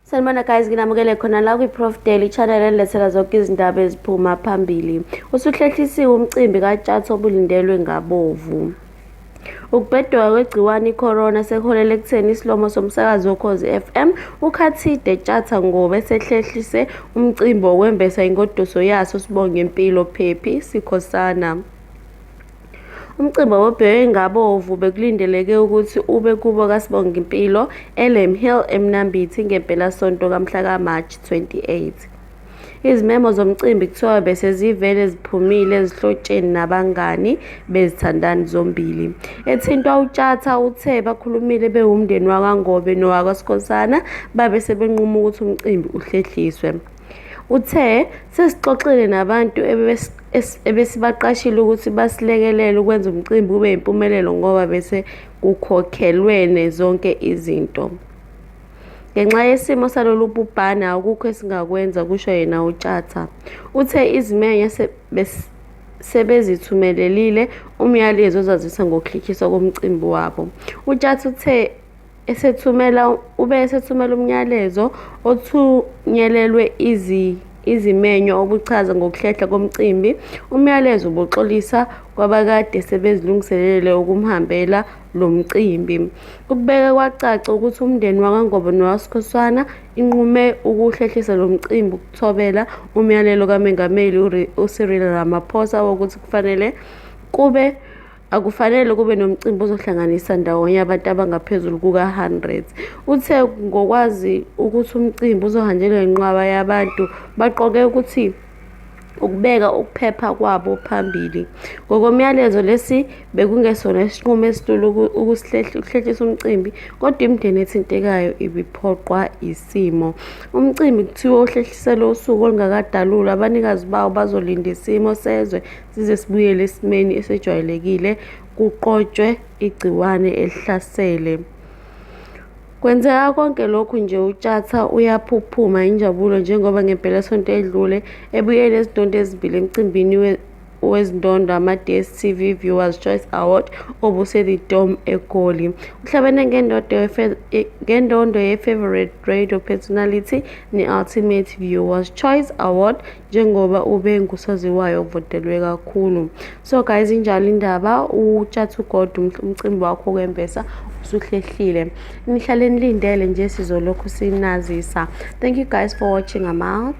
Sanibona guys, nginamukele khona la kwi-Prof Daily Channel enilethela zonke izindaba eziphuma phambili. Usuhlehlisiwe umcimbi kaTshatha obulindelwe ngabovu. Ukubheduka kwegciwane i-corona sekuholele ekutheni isilomo somsakazi woKhozi FM uKhathide Tshatha Ngobe sehlehlise umcimbi wokwembesa ingoduso yaso Sibongempilo Phephi Sikhosana. Umcimbi obubhekwe ngabovu bekulindeleke ukuthi ube kubo kaSibongimpilo eLam Hill eMnambithi ngempelasonto kamhla ka-March 28. Izimemo zomcimbi kuthiwa bese zivele ziphumile ezihlotsheni nabangani bezithandani zombili. Ethintwa uTshatha uthe bakhulumile bewumndeni wakwaNgobe nowakwaSikhosana babe sebenquma ukuthi umcimbi uhlehliswe. Uthe, Sesixoxile nabantu ebesibaqashile ukuthi basilekelele ukwenza umcimbi ube yimpumelelo ngoba bese kukhokhelwene zonke izinto. Ngenxa yesimo salolu bhubhane akukho esingakwenza, kusho yena uTshatha. Uthe izimenywa sebezithumelelile umyalezo ozazisa ngokuhlehliswa komcimbi wabo. UTshatha uthe esethumela ube esethumela umyalezo othunyelelwe izimenywa obuchaza ngokuhlehla komcimbi. Umyalezo ubuxolisa kwabakade sebezilungiselele ukumhambela lo mcimbi. Ukubeke kwacaca ukuthi umndeni wakwaNgobo nowakwaSikhosana inqume ukuwuhlehlisa lo mcimbi ukuthobela umyalelo kaMengameli uCyril Ramaphosa wokuthi kufanele kube akufanele kube nomcimbi ozohlanganisa ndawonye abantu abangaphezulu kuka-100. Uthe ngokwazi ukuthi umcimbi uzohanjelwa inqwaba yabantu baqoke ukuthi ukubeka ukuphepha kwabo phambili. Ngokomyalezo lesi bekungesona isinqumo esilula ukuhlehlisa umcimbi kodwa imindeni ethintekayo ibiphoqwa isimo. Umcimbi kuthiwa uhlehliselwe usuku olungakadalulwa abanikazi bawo bazolinda isimo sezwe size sibuyele esimeni esejwayelekile kuqotshwe igciwane elihlasele. Kwenzeka konke lokhu nje uTshatha uyaphuphuma injabulo njengoba ngempelasonto edlule ebuye nezindondo ezimbili emcimbini wezindondo ama-DStv Viewers Choice Award obuse-The Dome eGoli. Uhlabene ngendondo ye-Favourite Radio Personality ne-Ultimate Viewers Choice Award njengoba ube ngusaziwayo ovotelwe kakhulu. So guys injalo indaba uTshatha uGod umcimbi wakho wokwembesa usuhlehlile. Nihlale nilindele nje sizolokhu sinazisa. Thank you guys for watching. I'm out.